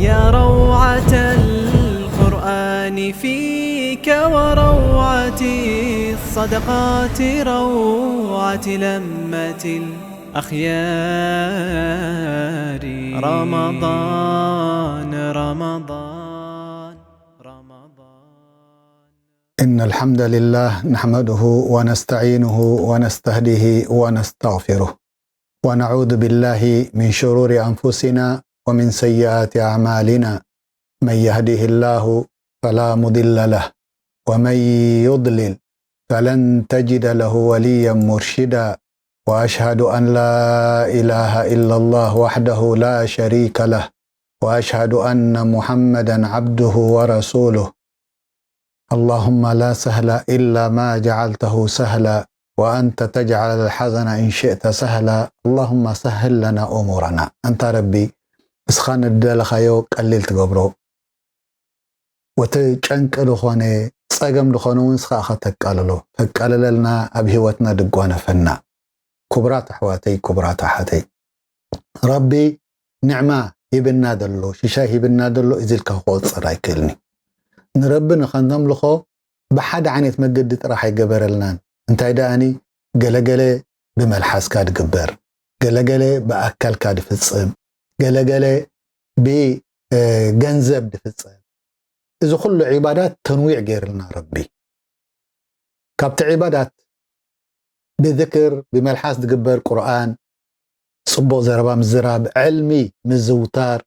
يا روعة القرآن فيك وروعة الصدقات، روعة لمة الأخيار. رمضان، رمضان، رمضان. إن الحمد لله نحمده ونستعينه ونستهديه ونستغفره، ونعوذ بالله من شرور أنفسنا ومن سيئات أعمالنا. من يهده الله فلا مضل له، ومن يضلل فلن تجد له وليا مرشدا. وأشهد أن لا إله إلا الله وحده لا شريك له، وأشهد أن محمدا عبده ورسوله. اللهم لا سهل إلا ما جعلته سهلا، وأنت تجعل الحزن إن شئت سهلا. اللهم سهل لنا أمورنا. أنت ربي، እስኻ ንደለኻዮ ቀሊል ትገብሮ። ወቲ ጨንቂ ዝኾነ፣ ጸገም ዝኾነ እውን ንስኻ ኢኻ ተቃልሎ። ተቃልለልና፣ ኣብ ህይወትና ድጓነፈና። ክቡራት ኣሕዋተይ፣ ክቡራት ኣሓተይ፣ ረቢ ንዕማ ሂብና ደሎ፣ ሽሻይ ሂብና ደሎ፣ እዚ ኢልካ ክቆጽር ኣይክእልኒ። ንረቢ ንኸነምልኾ ብሓደ ዓይነት መገዲ ጥራሕ ኣይገበረልናን። እንታይ ደኣኒ፣ ገለገለ ብመልሓስካ ድግበር፣ ገለገለ ብኣካልካ ድፍጽም፣ ገለገለ ብ፣ እ፣ ገንዘብ ድፍጽም። እዚ ኩሉ ዒባዳት ተንዊዕ ገይርልና ረቢ። ካብቲ ዒባዳት ብዝክር፣ ብመልሓስ ድግበር ቁርኣን፣ ጽቡቕ ዘረባ ምዝራብ፣ ዕልሚ ምዝውታር፣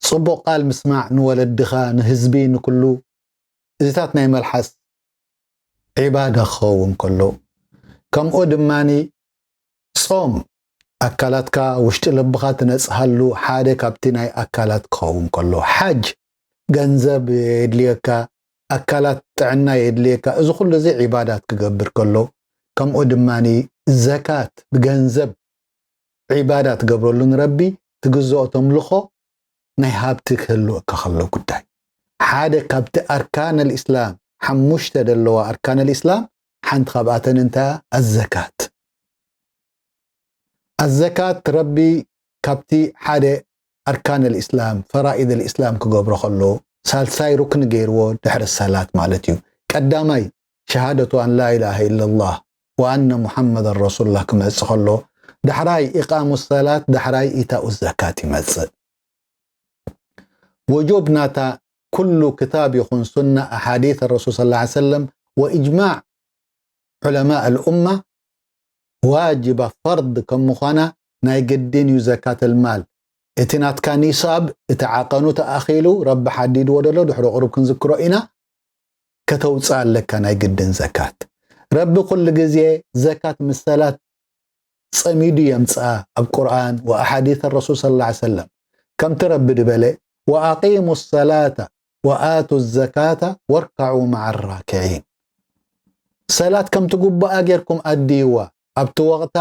ጽቡቕ ቃል ምስማዕ ንወለድኻ፣ ንህዝቢ፣ ንኩሉ፣ እዚታት ናይ መልሓስ ዒባዳ ክኸውን ከሎ፣ ከምኡ ድማኒ ጾም ኣካላትካ፣ ውሽጢ ልብኻ ትነጽሃሉ ሓደ ካብቲ ናይ ኣካላት ክኸውን ከሎ፣ ሓጅ ገንዘብ የድልየካ፣ ኣካላት ጥዕና የድልየካ። እዚ ኩሉ እዚ ዒባዳት ክገብር ከሎ፣ ከምኡ ድማኒ ዘካት ብገንዘብ ዒባዳ ትገብረሉ ንረቢ፣ ትግዝኦ ተምልኾ ናይ ሃብቲ ክህልወካ ከሎ ጉዳይ። ሓደ ካብቲ ኣርካን ኣልእስላም፣ ሓሙሽተ ደለዋ ኣርካን ኣልእስላም፣ ሓንቲ ካብኣተን እንታ ኣዘካት። ኣዘካት ረቢ ካብቲ ሓደ ኣርካን ኣልእስላም፣ ፈራኢድ ኣልእስላም ክገብሮ ከሎ፣ ሳልሳይ ሩክኒ ገይርዎ ድሕሪ ሰላት ማለት እዩ። ቀዳማይ ሸሃደቱ ኣን ላ ኢላሃ ኢለላህ ወኣነ ሙሓመደን ረሱሉላህ ክመጽእ ከሎ፣ ዳሕራይ ኢቃሙ ሰላት፣ ዳሕራይ ኢታኡ ዘካት ይመጽእ። ውጁብ ናታ ኩሉ ክታብ ይኹን ሱና፣ ኣሓዲት ረሱል ሰለላሁ ዐለይሂ ወሰለም ወኢጅማዕ ዑለማእ ኣልኡማ ዋጅባ ፈርድ ከም ምዃና ናይ ግድን እዩ ዘካተል ማል። እቲ ናትካ ኒሳብ፣ እቲ ዓቐኑ ተኣኺሉ፣ ረቢ ሓዲድዎ ደሎ፣ ድሕሪ ቁሩብ ክንዝክሮ ኢና፣ ከተውፅእ ኣለካ ናይ ግድን ዘካት። ረቢ ኩሉ ግዜ ዘካት ምስ ሰላት ጸሚዱ የምጽኣ ኣብ ቁርኣን ወኣሓዲት ረሱል ሰለላሁ ዐለይሂ ወሰለም። ከምቲ ረቢ ድበለ፣ "ወኣቂሙ ሰላተ ወኣቱ ዘካተ ወርካዑ መዓ ራኪዒን።" ሰላት ከምቲ ጉባኣ ጌርኩም ኣድይዋ፣ ኣብቲ ወቕታ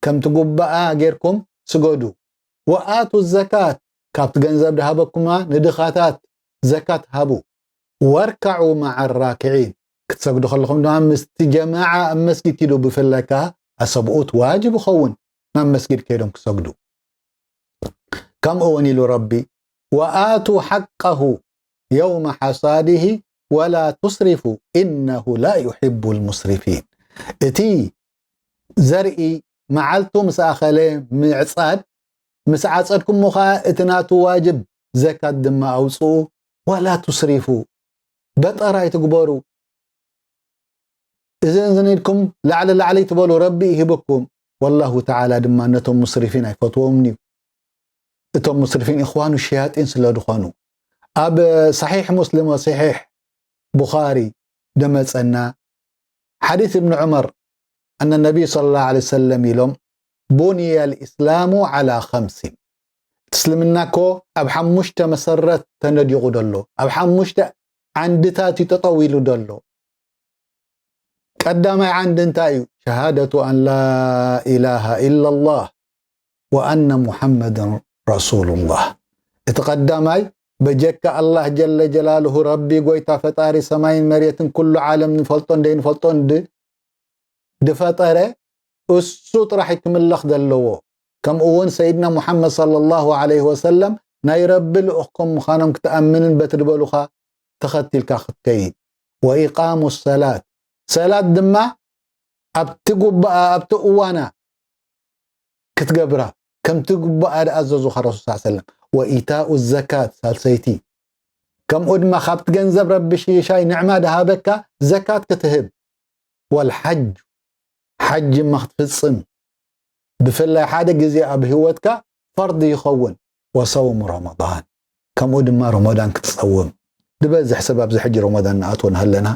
ከምቲ ጉባኣ ጌርኩም ስገዱ። "ወኣቱ ዘካት"፣ ካብቲ ገንዘብ ድሃበኩማ ንድኻታት ዘካት ሃቡ። "ወርካዑ መዓ ራኪዒን"፣ ክትሰግዱ ከለኹም ድማ ምስቲ ጀማዓ ኣብ መስጊድ ኪዱ፣ ብፍላይ ከኣ ኣሰብኡት ዋጅብ ይኸውን ናብ መስጊድ ከይዶም ክሰግዱ። ከምኡ እውን ኢሉ ረቢ፣ "ወኣቱ ሓቀሁ የውመ ሓሳድሂ ወላ ቱስሪፉ ኢነሁ ላ ዩሒቡ ልሙስሪፊን።" እቲ ዘርኢ መዓልቱ ምስ ኣኸለ ምዕጻድ፣ ምስ ዓጸድኩሞ ኸኣ እቲ ናቱ ዋጅብ ዘካት ድማ ኣውጽኡ። "ወላ ቱስሪፉ"፣ በጠር ኣይትግበሩ። እዚ እንዝን ኢልኩም ላዕሊ ላዕሊ ትበሉ፣ ረቢ ይህበኩም። ወላሁ ተዓላ ድማ ነቶም ሙስሪፊን ኣይፈትዎምን እዩ። እቶም ሙስሪፊን ኢኽዋኑ ሸያጢን ስለ ዝኾኑ። ኣብ ሰሒሕ ሙስሊም ወሰሒሕ ቡኻሪ ደመጸና ሓዲስ እብን ዑመር፣ ኣነ ነቢይ ሰለላሁ ዐለይሂ ወሰለም ኢሎም፣ "ቡንየ ልእስላሙ ዐላ ኸምሲን።" እቲ እስልምና እኮ ኣብ ሓሙሽተ መሰረት ተነዲቑ ደሎ፣ ኣብ ሓሙሽተ ዓንድታት እዩ ጠጠው ኢሉ ደሎ። ቀዳማይ ዓንዲ እንታይ እዩ? ሸሃደቱ ኣን ላ ኢላሃ ኢላላህ ወኣነ ሙሓመድን ረሱሉላህ። እቲ ቀዳማይ፣ በጀካ ኣላህ ጀለ ጀላልሁ፣ ረቢ ጎይታ ፈጣሪ ሰማይን መሬትን ኩሉ ዓለም ንፈልጦን ደይንፈልጦን ድ-፣ ድፈጠረ፣ እሱ ጥራሕ እዩ ክምለኽ ዘለዎ። ከምኡ እውን ሰይድና ሙሓመድ ሰለላሁ ዐለይሂ ወሰለም ናይ ረቢ ልኡኽ ከም ምዃኖም ክትኣምንን በቲ ዝበሉኻ ተኸቲልካ ክትከይድ። ወኢቃሙ ሰላት፣ ሰላት ድማ ኣብቲ ጉባኣ ኣብቲ እዋና ክትገብራ ከምቲ ጉባኣ ዝኣዘዙኻ ረሱል ሰለላሁ ዐለይሂ ወሰለም። ወኢታኡ ዘካት፣ ሳልሰይቲ፣ ከምኡ ድማ ካብቲ ገንዘብ ረቢ ሽሻይ ንዕማ ድሃበካ ዘካት ክትህብ። ወልሓጅ፣ ሓጅ እማ ክትፍጽም፣ ብፍላይ ሓደ ግዜ ኣብ ህይወትካ ፈርዲ ይኸውን። ወሰውም ረመዳን፣ ከምኡ ድማ ረመዳን ክትጸውም። ዝበዝሕ ሰብ ኣብዚ ሕጂ ረመዳን ንኣትዎ ንሃለና፣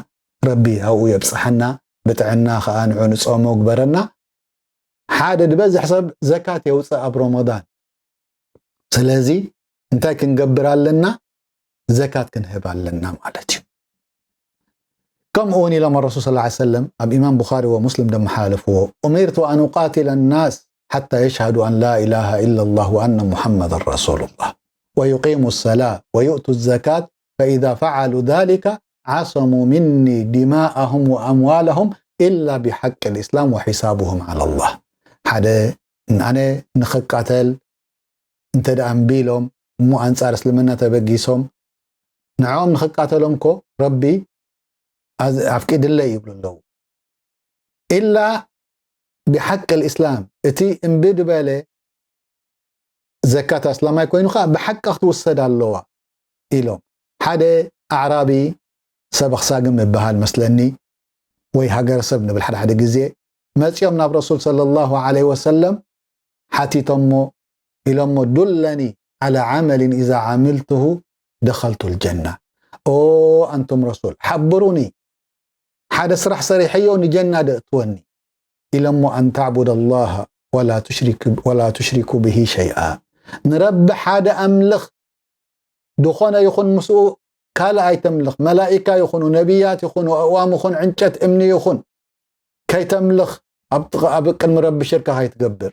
ረቢ ኣብኡ የብጽሓና፣ ብጥዕና ኸኣ ንዑ ንጾሞ ግበረና። ሓደ ዝበዝሕ ሰብ ዘካት የውጽእ ኣብ ረመዳን። ስለዚ እንታይ ክንገብር ኣለና? ዘካት ክንህብ ኣለና ማለት እዩ። ከምኡ እውን ኢሎም ረሱል ሰለላሁ ዐለይሂ ወሰለም፣ ኣብ ኢማም ቡኻሪ ወሙስሊም ደመሓላለፍዎ፣ ኡሚርቱ ኣን ኡቃቲለ ናስ ሓታ የሽሃዱ ኣን ላ ኢላሃ ኢላ ላህ ወኣነ ሙሐመድን ረሱሉ ላህ ወዩቂሙ ሰላ ወዩእቱ ዘካት ፈኢዛ ፈዓሉ ዛሊከ ዓሰሙ ሚኒ ዲማአሁም ወኣምዋለሁም ኢላ ቢሓቅ ልእስላም ወሒሳብሁም ዓላ ላህ። ሓደ ኣነ ንኽቃተል እንተ ደኣ እምቢ ኢሎም እሞ ኣንጻር እስልምና ተበጊሶም ንዕኦም ንኽቃተሎም ኮ ረቢ ኣዝ- ኣፍቂድለይ ይብሉ ኣለዉ። ኢላ ብሓቂ ልእስላም፣ እቲ እምቢ ዝበለ ዘካት ኣስላማይ ኮይኑ ኸዓ ብሓቂ ክትውሰድ ኣለዋ ኢሎም። ሓደ ኣዕራቢ ሰብ ኣኽሳግም ይበሃል መስለኒ፣ ወይ ሃገረሰብ ንብል ሓደ ሓደ ግዜ፣ መጺኦም ናብ ረሱል ሰለላሁ ዐለይሂ ወሰለም ሓቲቶሞ ኢሎሞ፣ ዱለኒ ዐላ ዓመሊን ኢዛ ዓምልትሁ ደኸልቱ ልጀና። ኦ ኣንቱም ረሱል፣ ሓብሩኒ፣ ሓደ ስራሕ ሰሪሐዮ ንጀና ደእትወኒ ኢሎሞ፣ ኣን ተዕቡድ ኣላህ ወላ ቱሽሪክ- ወላ ቱሽሪኩ ብሂ ሸይኣ፣ ንረቢ ሓደ ኣምልኽ፣ ዝኾነ ይኹን ምስኡ ካልእ ኣይተምልኽ፣ መላኢካ ይኹኑ፣ ነቢያት ይኹኑ፣ ኣእዋም ይኹን፣ ዕንጨት እምኒ ይኹን፣ ከይተምልኽ፣ ኣብ ጥቕ- ኣብ ቅድሚ ረቢ ሽርካ ከይትገብር።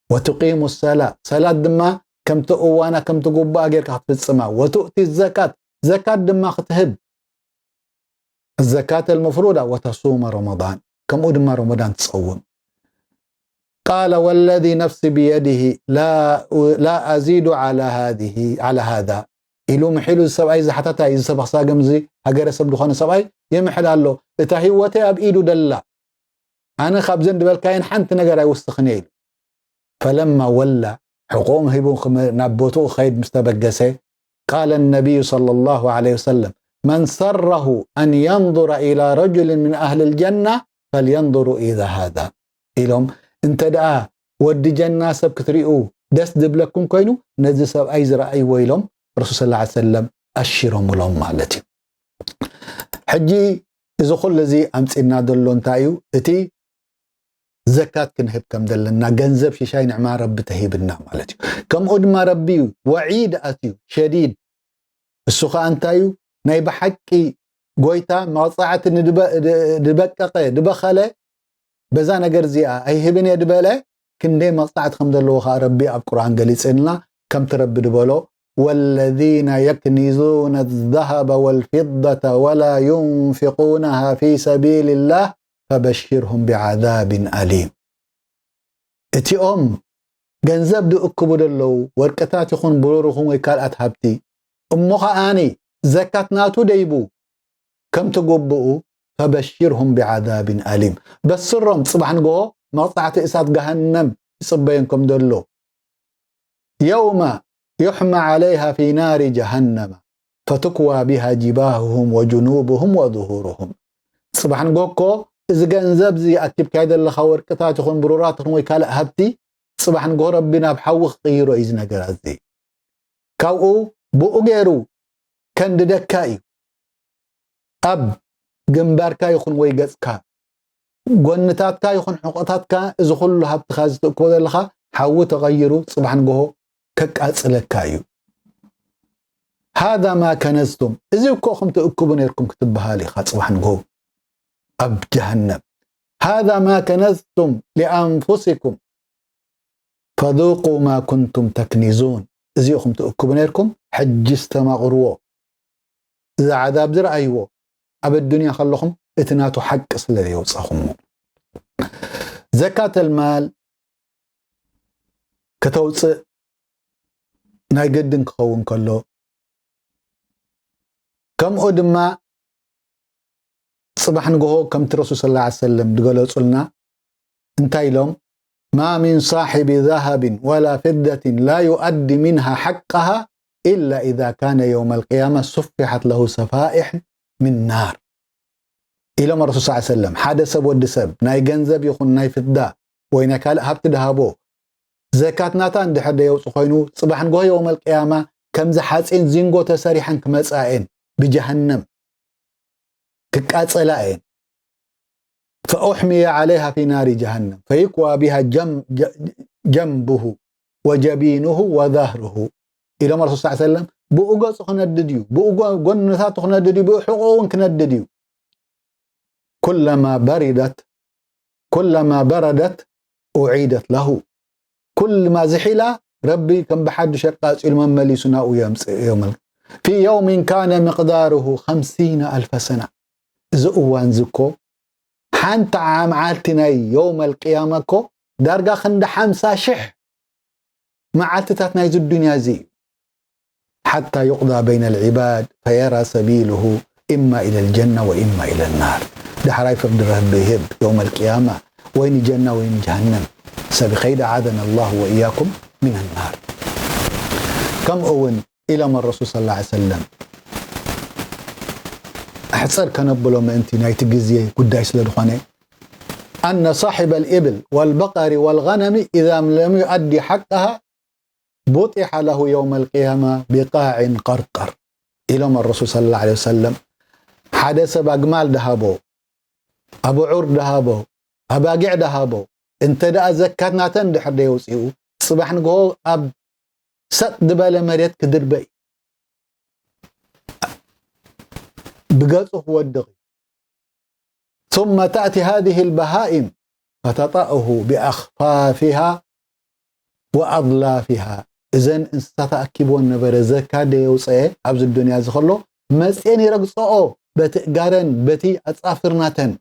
ወቱቂሙ ሰላ፣ ሰላት ድማ ከምቲ እዋና ከምቲ ጉባኣ ጌርካ ክትፍጽማ። ወቱእቲ ዘካት፣ ዘካት ድማ ክትህብ። ዘካት ልመፍሩዳ ወተሱመ ረመዳን፣ ከምኡ ድማ ረመዳን ትጸውም። ቃለ ወለዚ ነፍሲ ብየዲሂ ላ- ላ ኣዚዱ ዓላ ሃዚሂ- ዓላ ሃዛ ኢሉ ምሒሉ እዚ ሰብኣይ ዝሓተታ እዩ። እዚ ሰብ ኣኽሳግም እዚ ሃገረ ሰብ ዝኾነ ሰብኣይ ይምሕል ኣሎ። እታ ህይወተይ ኣብ ኢዱ ደላ። ኣነ ካብዘን ድበልካየን ሓንቲ ነገር ኣይውስኽን እየ ኢሉ። ፈለማ ወላ፣ ሕቆም ሂቡ ክመ- ናብ ቦትኡ ኸይድ ምስ ተበገሰ፣ ቃለ ነቢዩ ሰለላሁ ዐለይሂ ወሰለም፣ መን ሰረሁ ኣን የንظረ ኢላ ረጁልን ምን ኣህሊ ልጀና ፈልየንظሩ ኢላ ሃዛ ኢሎም። እንተ ደኣ ወዲ ጀና ሰብ ክትሪኡ ደስ ዝብለኩም ኮይኑ ነዚ ሰብኣይ ዝረኣይዎ ኢሎም ረሱል ሰለላሁ ዐለይሂ ወሰለም ኣሽሮምሎም ማለት እዩ። ሕጂ እዚ ኩሉ እዚ ኣምጺና ዘሎ እንታይ እዩ? እቲ ዘካት ክንህብ ከም ዘለና፣ ገንዘብ ሽሻይ ንዕማ ረቢ ተሂብና ማለት እዩ። ከምኡ ድማ ረቢ እዩ ወዒድ ኣትዩ ሸዲድ። እሱ ኸኣ እንታይ እዩ? ናይ ብሓቂ ጎይታ መቕጻዕቲ ንድበ- ድ- ድበቀቐ ድበኸለ በዛ ነገር እዚኣ ኣይህብን እየ ድበለ ክንደይ መቕጻዕቲ ከም ዘለዎ ኸኣ ረቢ ኣብ ቁርኣን ገሊጽልና። ከምቲ ረቢ ድበሎ፣ ወለዚነ የክኒዙነ ዘሀበ ወልፊደተ ወላ ዩንፊቁነሃ ፊ ሰቢልላህ ፈበሽርሁም ብዓዛብን ኣሊም። እቲኦም ገንዘብ ዝእክቡ ዘለዉ፣ ወርቅታት ይኹን ብሩር ይኹን ወይ ካልኣት ሃብቲ፣ እሞ ኸኣኒ ዘካት ናቱ ደይቡ ከምቲ ግብኡ፣ ፈበሽርሁም ብዓዛብን ኣሊም፣ በስሮም ጽባሕ ንግሆ መቕጻዕቲ እሳት ገሃነም ይጽበዮም ከም ዘሎ። የውመ ዩሕማ ዓለይሃ ፊ ናሪ ጀሃነመ ፈትክዋ ቢሃ ጅባሁሁም ወጅኑቡሁም ወዙሁሩሁም። ጽባሕ ንግሆ እኮ እዚ ገንዘብ እዚ ኣኪብካዮ ዘለኻ ወርቅታት ይኹን ብሩራት ይኹን ወይ ካልእ ሃብቲ ጽባሕ ንግሆ ረቢ ናብ ሓዊ ክቕይሮ እዩ እዚ ነገር እዚ። ካብኡ ብኡ ገይሩ ከንድደካ እዩ። ኣብ ግንባርካ ይኹን ወይ ገጽካ፣ ጎንታትካ ይኹን ሕቖታትካ፣ እዚ ኩሉ ሃብትኻ እዚ ትእክቦ ዘለኻ ሓዊ ተቐይሩ ጽባሕ ንግሆ ከቃጽለካ እዩ። ሃዛ ማ ከነዝቱም፣ እዚ እኮ እኹም ትእክቡ ነይርኩም ክትበሃል ኢኻ ጽባሕ ንግሆ ኣብ ጀሃነም። ሃዛ ማ ከነዝቱም ሊኣንፉሲኩም ፈذوقوا ما كنتم تكنزون። እዚ ኢኹም ትእክቡ ነይርኩም፣ ሕጂ ዝተማቕርዎ። እዚ ዓዛብ ዝረኣይዎ ኣብ ኣዱንያ ከለኹም እቲ ናቱ ሓቂ ስለ ዘየውጻኹሞ። ዘካተል ማል ከተውጽእ ናይ ግድን ክኸውን ከሎ፣ ከምኡ ድማ ጽባሕ ንግሆ ከምቲ ረሱል ሰለላሁ ዐለይሂ ወሰለም ዝገለጹልና እንታይ ኢሎም? ما من صاحب ذهب ولا فضة لا يؤدي منها حقها إلا إذا كان يوم القيامة صفحت له صفائح من نار ኢሎም ረሱል ሰለላሁ ዐለይሂ ወሰለም። ሓደ ሰብ፣ ወዲ ሰብ፣ ናይ ገንዘብ ይኹን ናይ ፍዳ ወይ ናይ ካልእ ሃብቲ ድሃቦ፣ ዘካት ናታ እንድሕር ደየውጽእ ኮይኑ፣ ጽባሕ ንግሆ የውመል ቅያማ ከምዚ ሓጺን ዚንጎ ተሰሪሐን ክመጻ እየን ብጀሃነም። ክቃጸላ እየን። فأحمي عليها في نار جهنم فيكوى بها جم-، ج-، جنبه وجبينه وظهره ኢሎም ረሱል ሰለላሁ ዐለይሂ ወሰለም። ብኡ ገጹ ክነድድ እዩ፣ ብኡ ጎ-፣ ጎንታቱ ክነድድ እዩ፣ ብኡ ሕቖኡ እውን ክነድድ እዩ። كلما بردت، كلما بردت أعيدت له። ኩልማ ዝሒላ ረቢ ከም ብሓዱሽ ኣቃጺሉ መመሊሱ ናብኡ የምጽእ። يوم في يوم كان مقداره خمسين ألف سنة። እዚ እዋን እዚ እኮ ሓንቲ ዓ-፣ መዓልቲ ናይ የውመል ቅያማ እኮ ዳርጋ ክንዲ ሓምሳ ሽሕ መዓልትታት ናይዚ ዱንያ እዚ እዩ። حتى يقضى بين العباد فيرى سبيله إما إلى الجنة وإما إلى النار። ዳሕራይ ፍርዲ ረቢ ይህብ የውመል ቅያማ፣ ወይ ንጀና ወይ ንጀሃነም ሰብ ይኸይድ። أعاذنا الله وإياكم من النار። ከምኡ እውን ኢሎም ረሱል ሰለላሁ ዐለይሂ ወሰለም፣ ኣሕጽር ከነብሎ ምእንቲ ናይቲ ግዜ ጉዳይ ስለ ዝኾነ፣ أن صاحب الإبل والبقر والغنم إذا لم يؤد حقها بطح له يوم القيامة بقاع قرقر ኢሎም ረሱል ሰለላሁ ዐለይሂ ወሰለም። ሓደ ሰብ ኣግማል ደሃቦ፣ ኣቡዑር ደሃቦ፣ ኣባጊዕ ደሃቦ፣ እንተ ደኣ ዘካት ናተን ድሕር ደየውፅኡ፣ ጽባሕ ንግሆ ኣብ ሰጥ ዝበለ መሬት ክድርበ እዩ። ብገጹ ክወድቕ እዩ። ثم تأتي هذه البهائم فتطأه بأخفافها وأظلافها። እዘን እንስሳ ተኣኪብወን ነበረ፣ ዘካ ደየውፀአ ኣብዚ ዱንያ እዚ ከሎ፣ መፅኤን ይረግፀኦ በቲ እጋረን፣ በቲ ኣፃፍርናተን።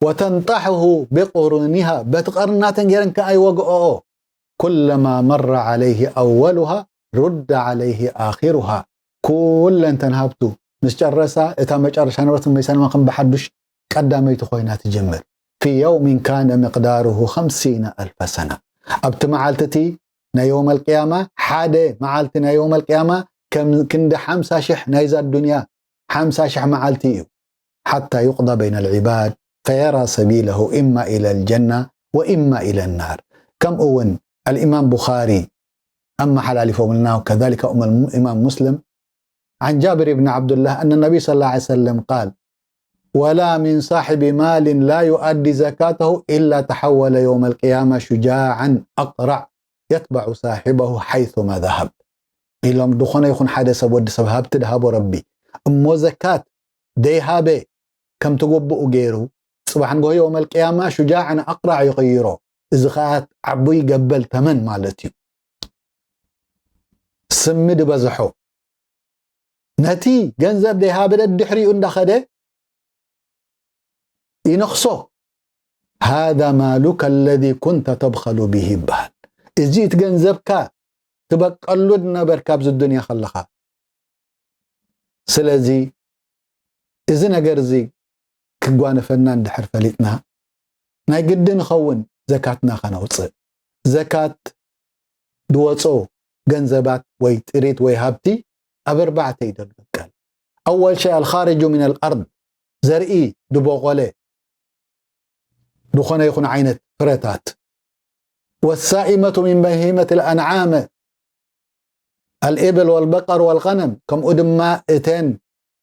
وتنطحه بقرونها፣ በቲ ቀርናተን ገይረን ከኣ ይወግኦኦ። كلما مر عليه أولها رد عليه آخرها። ኩለንተን ሃብቱ ምስ ጨረሳ፣ እታ መጨረሻ ነበረት መይሳንማ ከም ብሓዱሽ ቀዳመይቲ ኮይና ትጅምር። في يوم كان مقداره خمسين ألف سنة። ኣብቲ መዓልቲ እቲ ናይ የውመል ቅያማ፣ ሓደ መዓልቲ ናይ የውመል ቅያማ ከም ክንዲ ሓምሳ ሽሕ ናይዛ ዱንያ ሓምሳ ሽሕ መዓልቲ እዩ። حتى يقضى بين العباد فيرى سبيله إما إلى الجنة وإما إلى النار። ከምኡ እውን الإمام بخاري ኣመሓላሊፎምልና፣ وكذلك الإمام مسلم عن جابر بن عبد الله أن النبي صلى الله عليه وسلم قال: ولا من صاحب مال لا يؤدي زكاته إلا تحول يوم القيامة شجاعا أقرع يتبع صاحبه حيثما ذهب ኢሎም። ዝኾነ ይኹን ሓደ ሰብ፣ ወዲ ሰብ፣ ሃብቲ ድሃቦ ረቢ እሞ ዘካት ደይሃበ ከምቲ ግቡኡ ገይሩ፣ ጽባሕ ንግሆ የውመል ቅያማ ሹጃዕን ኣቕራዕ ይቕይሮ። እዚ ኸኣ ዓቡይ ገበል ተመን ማለት እዩ። ስሚ ዝበዝሖ፣ ነቲ ገንዘብ ደይሃበ ደድሕሪኡ እንዳኸደ ይነኽሶ። هذا مالك الذي كنت تبخل به ይበሃል። እዚ እቲ ገንዘብካ ትበቀሉ ዝነበርካ ኣብዚ ዱንያ ከለኻ። ስለዚ እዚ ነገር እዚ ክጓነፈና እንድሕር ፈሊጥና፣ ናይ ግዲ ንኸውን ዘካትና ከነውፅእ። ዘካት ዝወፆ ገንዘባት ወይ ጥሪት ወይ ሃብቲ ኣብ ኣርባዕተ እዩ ዝምቀል። أول شيء الخارج من الأرض፣ ዘርኢ ዝቦቆለ ዝኾነ ይኹን ዓይነት ፍረታት። والسائمة من بهيمة الأنعام الإبل والبقر والغنم፣ ከምኡ ድማ እተን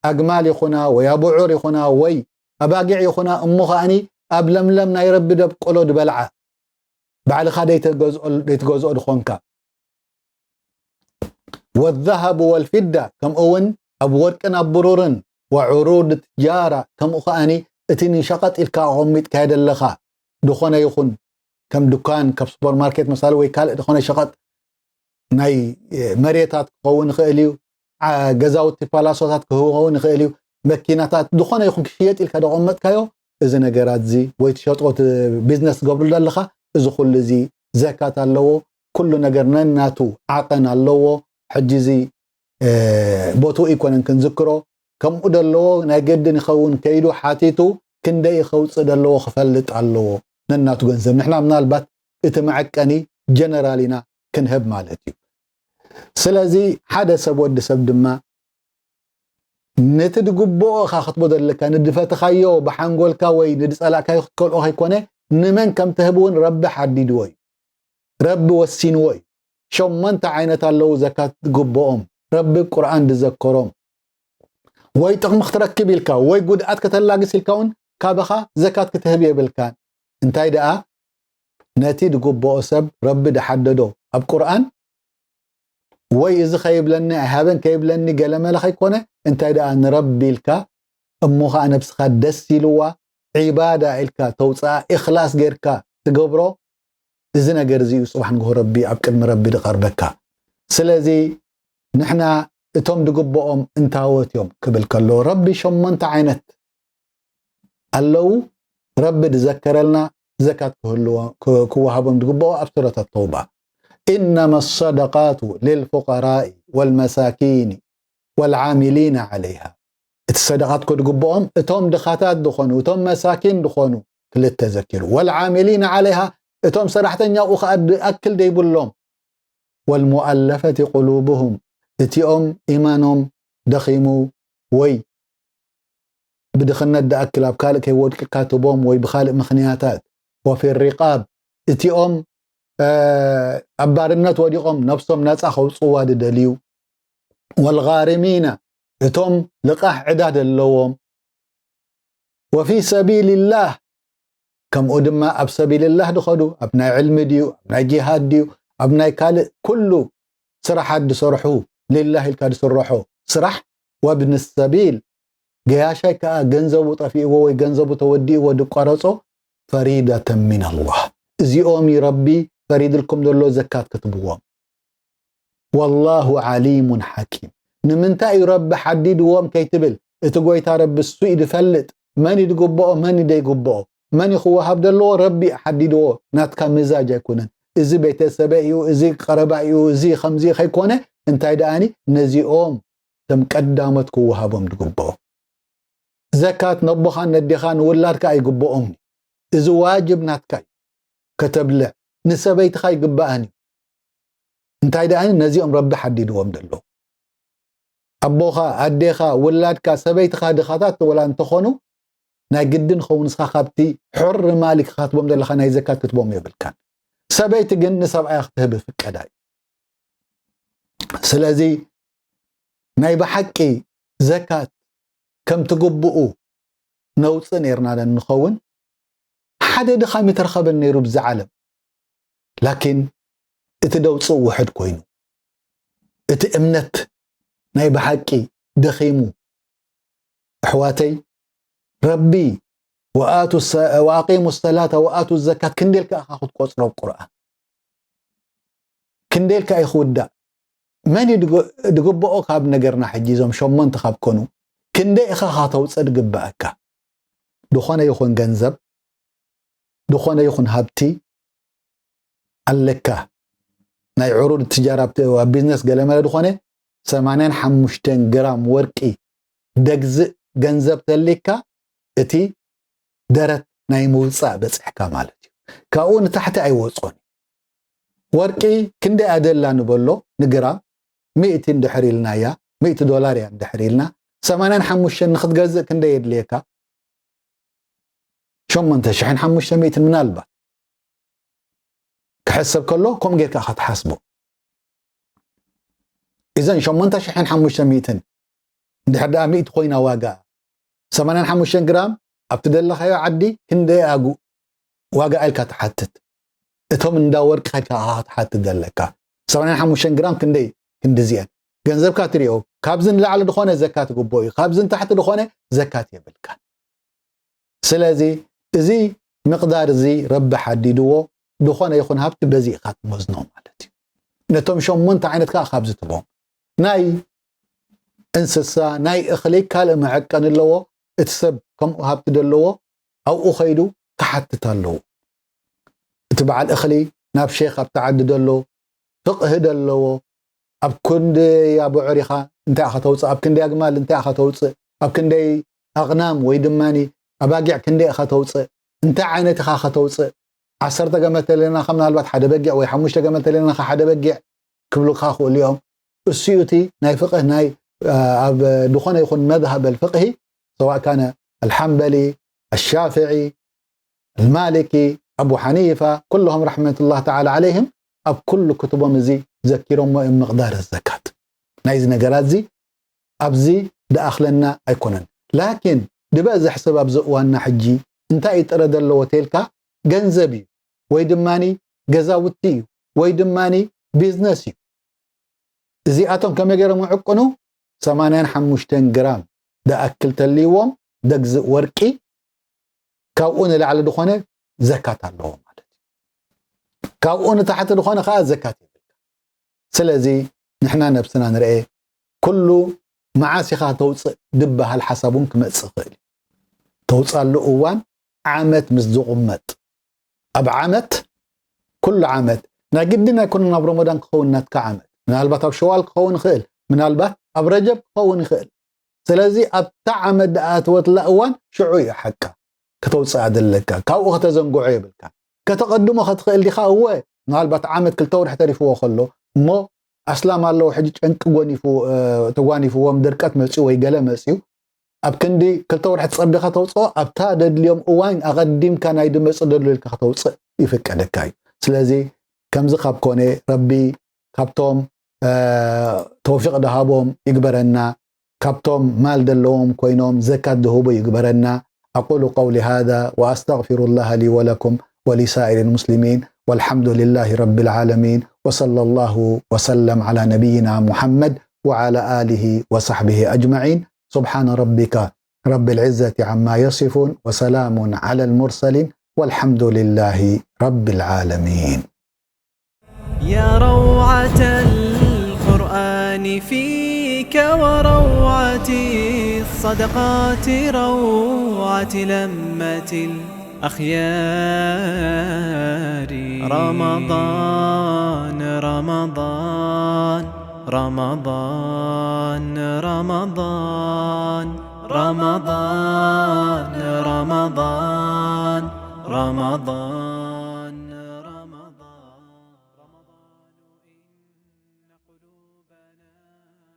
ኣግማል ይኹና ወይ ኣቡዑር ይኹና ወይ ኣባጊዕ ይኹና፣ እሞ ከኣኒ ኣብ ለምለም ናይ ረቢ ደብቆሎ ዝበልዓ፣ ባዕልኻ ደይተገዝኦ-፣ ደይትገዝኦ ድኾንካ። والذهب والفضة፣ ከምኡ እውን ኣብ ወርቅን ኣብ ብሩርን፣ وعروض التجارة፣ ከምኡ ከኣኒ እቲ ንሸቐጥ ኢልካ ኣቐሚጥካዮ ዘለኻ ድኾነ ይኹን፣ ከም ድኳን፣ ካብ ሱፐርማርኬት መሳሊ ወይ ካልእ ድኾነ ሸቐጥ፣ ናይ መሬታት ክኸውን ይኽእል እዩ፣ ዓ-፣ ገዛውቲ ፓላሶታት ክኸውን ይኽእል እዩ፣ መኪናታት፣ ድኾነ ይኹን ክሽየጥ ኢልካ ደቐመጥካዮ፣ እዚ ነገራት እዚ ወይ ትሸጦ፣ እቲ ቢዝነስ ትገብርሉ ኣለኻ፣ እዚ ኩሉ እዚ ዘካት ኣለዎ። ኩሉ ነገር ነናቱ ዓቐን ኣለዎ። ሕጂ እዚ ቦትኡ ኣይኮነን ክንዝክሮ። ከምኡ ደለዎ ናይ ገድን ይኸውን ከይዱ ሓቲቱ ክንደይ ከውፅእ ደለዎ ክፈልጥ ኣለዎ። ነናቱ ገንዘብ ንሕና ምናልባት እቲ መዐቀኒ ጀነራል ኢና ክንህብ ማለት እዩ። ስለዚ ሓደ ሰብ ወዲ ሰብ ድማ ነቲ ድግብኦ ኢኻ ክትቦ ዘለካ ንድፈትኻዮ ብሓንጎልካ ወይ ንድፀላእካዮ ክትከልኦ ከይኮነ ንመን ከም ትህብ እውን ረቢ ሓዲድዎ እዩ። ረቢ ወሲንዎ እዩ። ሸሞንተ ዓይነት ኣለዉ ዘካት ዝግብኦም ረቢ ቁርኣን ዝዘከሮም። ወይ ጥቕሚ ክትረክብ ኢልካ ወይ ጉድኣት ከተላግስ ኢልካ እውን ካባኻ ዘካት ክትህብ የብልካን። እንታይ ደኣ ነቲ ዝግብኦ ሰብ ረቢ ዝሓደዶ ኣብ ቁርኣን ወይ እዚ ከይብለኒ ኣይሃበን ከይብለኒ ገለመለ ከይኮነ እንታይ ደኣ ንረቢ ኢልካ እሞ ኸዓ ነብስኻ ደስ ኢልዋ ዒባዳ ኢልካ ተውፅኣ ኢኽላስ ጌርካ ትገብሮ እዚ ነገር እዚ እዩ ፅባሕ ንግሆ ረቢ ኣብ ቅድሚ ረቢ ዝቐርበካ። ስለዚ ንሕና እቶም ዝግብኦም እንታወት እዮም ክብል ከሎ ረቢ ሸሞንተ ዓይነት ኣለዉ። ረቢ ዝዘከረልና ዘካት ክህልዎ ክወሃቦም ዝግብኦ ኣብ ሱረት ኣተውባ إنما الصدقات للفقراء والمساكين والعاملين عليها። እቲ ሰደቃት ኮ ዝግብኦም እቶም ድኻታት ዝኾኑ እቶም መሳኪን ዝኾኑ ክልተ ዘኪሩ والعاملين عليها እቶም ሰራሕተኛ ኣብኡ ከዓ ዝኣክል ዘይብሎም والمؤلفة قلوبهم እቲኦም ኢማኖም ደኺሙ ወይ ብድኽነት ዝኣክል ኣብ ካልእ ከይወድቅካ ትቦም ወይ ብኻልእ ምኽንያታት وفي الرقاب እቲኦም ኣብ ባርነት ወዲቖም ነብሶም ነፃ ከውፅዋ ዝደልዩ والغارمين እቶም ልቓሕ ዕዳ ዘለዎም وفي سبيل الله ከምኡ ድማ ኣብ سبيل الله ዝኸዱ ኣብ ናይ ዕልሚ ድዩ ኣብ ናይ ጂሃድ ድዩ ኣብ ናይ ካልእ ኩሉ ስራሓት ዝሰርሑ لله ኢልካ ዝስረሖ ስራሕ وابن السبيل ገያሻይ ከዓ ገንዘቡ ጠፊእዎ ወይ ገንዘቡ ተወዲእዎ ዝቋረፆ فريضة من الله እዚኦም እዩ ረቢ ፈሪድልኩም ዘሎ ዘካት ክትብዎም والله عليم حكيم ንምንታይ እዩ ረቢ ሓዲድዎም ከይትብል እቲ ጎይታ ረቢ እሱ እዩ ዝፈልጥ መን እዩ ዝግብኦ መን እዩ ዘይግብኦ መን እዩ ክወሃብ ዘለዎ ረቢ እዩ ሓዲድዎ ናትካ ምዛጅ ኣይኮነን እዚ ቤተሰበ እዩ እዚ ቀረባ እዩ እዚ ከምዚ ከይኮነ እንታይ ደኣኒ ነዚኦም ከም ቀዳሞት ክወሃቦም ዝግብኦ ዘካት ነቦኻን ነዴኻ ንውላድካ ኣይግብኦም እዩ እዚ ዋጅብ ናትካ እዩ ከተብልዕ ንሰበይትኻ ይግብኣን እዩ እንታይ ደኣ ነዚኦም ረቢ ሓዲድዎም ዘለዉ ኣቦኻ ኣዴኻ ውላድካ ሰበይትኻ ድኻታት ወላ እንተኾኑ ናይ ግድን ኸውን ንስኻ ካብቲ ሑር ማል ክትቦም ዘለኻ ናይ ዘካት ክትቦም የብልካን ሰበይቲ ግን ንሰብኣያ ክትህብ ፍቀዳ እዩ ስለዚ ናይ ብሓቂ ዘካት ከም ትግብኡ ነውፅእ ነርና ንኸውን ሓደ ድኻ ምተረኸበን ነይሩ ብዛ ዓለም ላኪን እቲ ደውፅእ ውሕድ ኮይኑ እቲ እምነት ናይ ብሓቂ ደኺሙ ኣሕዋተይ ረቢ وآقيموا الصلاة وآتوا الزكاة ክንደይ ኢልካ ኢኻ ክትቆፅሮ ቁርኣን ክንደይ ኢልካ እዩ ክውዳእ መን እዩ ድግብኦ ካብ ነገርና ሕጂ እዞም ሸሞንተ ካብ ኮኑ ክንደይ ኢኻ ከተውፅእ ድግበኣካ ዝኾነ ይኹን ገንዘብ ዝኾነ ይኹን ሃብቲ ኣለካ ናይ ዕሩድ ትጃራ ኣብ ቢዝነስ ገለመለ ዝኾነ ሰማንያን ሓሙሽተን ግራም ወርቂ ደግዝእ ገንዘብ ተሊካ እቲ ደረት ናይ ምውፃእ በፅሕካ ማለት እዩ ካብኡ ንታሕቲ ኣይወፅኦን ወርቂ ክንደይ ኣደላ ንበሎ ንግራም ሚእቲ እንድሕር ኢልናያ ሚእቲ ዶላር እያ እንድሕር ኢልና ሰማንያን ሓሙሽተን ንክትገዝእ ክንደይ የድልየካ ሸሞንተ ሽሕን ሓሙሽተ ሚእትን ምናልባት ክሕሰብ ከሎ ከምኡ ጌርካ ኢኻ ትሓስቦ እዘን ሸሞንተ ሽሕን ሓሙሽተ ሚእትን እንድሕር ደኣ ሚእቲ ኮይና ዋጋ ሰማንያን ሓሙሽተን ግራም ኣብቲ ደለኻዮ ዓዲ ክንደይ ኣጉ ዋጋ ኢልካ ትሓትት እቶም እንዳ ወርቂ ከድካ ኢኻ ክትሓትት ዘለካ ሰማንያን ሓሙሽተን ግራም ክንደይ ክንድዚአን ገንዘብካ ትሪኦ ካብዚ ንላዕሊ ዝኾነ ዘካት ግቦ እዩ ካብዚ ንታሕቲ ዝኾነ ዘካት የብልካን ስለዚ እዚ ምቕዳር እዚ ረቢ ሓዲድዎ ዝኾነ ይኹን ሃብቲ በዚ ኢኻ ትመዝኖ ማለት እዩ ነቶም ሸሞንተ ዓይነት ከዓ ካብዚ ትቦም ናይ እንስሳ ናይ እኽሊ ካልእ መዐቀን ኣለዎ እቲ ሰብ ከምኡ ሃብቲ ዘለዎ ኣብኡ ኸይዱ ክሓትት ኣለዎ እቲ በዓል እኽሊ ናብ ሼክ ኣብቲ ዓዲ ዘሎ ፍቕህ ደለዎ። ኣብ ክንደይ ኣቡዑር ኢኻ እንታይ ኢኻ ተውፅእ፣ ኣብ ክንደይ ኣግማል እንታይ ኢኻ ተውፅእ፣ ኣብ ክንደይ ኣቕናም ወይ ድማ ኣባጊዕ ክንደይ ኢኻ ተውፅእ፣ እንታይ ዓይነት ኢኻ ከተውፅእ፣ ዓሰርተ ገመል ተለናኻ ምናልባት ሓደ በጊዕ ወይ ሓሙሽተ ገመል ተለናኻ ሓደ በጊዕ ክብሉካ ክእሉ እዮም። እሱ እዩ እቲ ናይ ፍቕህ ናይ ኣብ ዝኾነ ይኹን መዝሃብ ኣልፍቕሂ ሰዋእ ካነ ኣልሓንበሊ ኣሻፍዒ ኣልማሊኪ ኣቡ ሓኒፋ ኩልሆም ረሕመቱላህ ተዓላ ዓለይህም ኣብ ኩሉ ክቱቦም እዚ ዘኪሮሞ እዮም ምቕዳር ዘካት ናይዚ ነገራት እዚ ኣብዚ ደኣኽለና ኣይኮነን። ላኪን ድበዝሕ ሰብ ኣብዚ እዋንና ሕጂ እንታይ እዩ ጥረ ዘለዎ ተልካ ገንዘብ እዩ ወይ ድማ ገዛውቲ እዩ ወይ ድማ ቢዝነስ እዩ። እዚኣቶም ከመይ ገይሮም ይዕቅኑ? ሰማንያን ሓሙሽተን ግራም ደኣክል ተልይዎም ደግዝእ ወርቂ ካብኡ ንላዕሊ ዝኾነ ዘካት ኣለዎ ማለት እዩ። ካብኡ ንታሕቲ ዝኾነ ከዓ ዘካት የብልካ። ስለዚ ንሕና ነብስና ንርኤ። ኩሉ መዓስ ኢኻ ተውፅእ ድበሃል ሓሳብ እውን ክመፅእ ይኽእል እዩ። ተውፃሉ እዋን ዓመት ምስ ዝቑመጥ ኣብ ዓመት ኩሉ ዓመት ናይ ግድን ኣይኮነን ኣብ ረመዳን ክኸውን ናትካ ዓመት ምናልባት ኣብ ሸዋል ክኸውን ይኽእል ምናልባት ኣብ ረጀብ ክኸውን ይኽእል። ስለዚ ኣብታ ዓመት ደኣተወትላ እዋን ሽዑ እዩ ሓቃ ከተውፅኣ ዘለካ ካብኡ ከተዘንግዖ የብልካ። ከተቐድሞ ከትኽእል ዲኻ እወ ምናልባት ዓመት ክልተ ወርሒ ተሪፍዎ ከሎ እሞ ኣስላም ኣለዉ ሕጂ ጨንቂ ጎኒፉ ተጓኒፍዎም ድርቀት መፅኡ ወይ ገለ መፅኡ ኣብ ክንዲ ክልተ ወርሒ ትፀቢኻ ተውፅኦ ኣብታ ደድልዮም እዋን ኣቐዲምካ ናይ ድመፁ ደድሎ ኢልካ ከተውፅእ ይፍቀደካ እዩ። ስለዚ ከምዚ ካብ ኮነ ረቢ ካብቶም ተውፊቕ ድሃቦም ይግበረና። ካብቶም ማል ዘለዎም ኮይኖም ዘካት ድህቡ ይግበረና። أقول قولي هذا وأستغفر الله لي ولكم ولسائر المسلمين والحمد لله رب العالمين وصلى الله وسلم على نبينا محمد وعلى آله وصحبه أجمعين. سبحان ربك رب العزة عما يصفون وسلام على المرسلين والحمد لله رب العالمين. يا روعة القرآن فيك وروعة الصدقات روعة لمة الأخيار. رمضان رمضان رمضان رمضان رمضان رمضان رمضان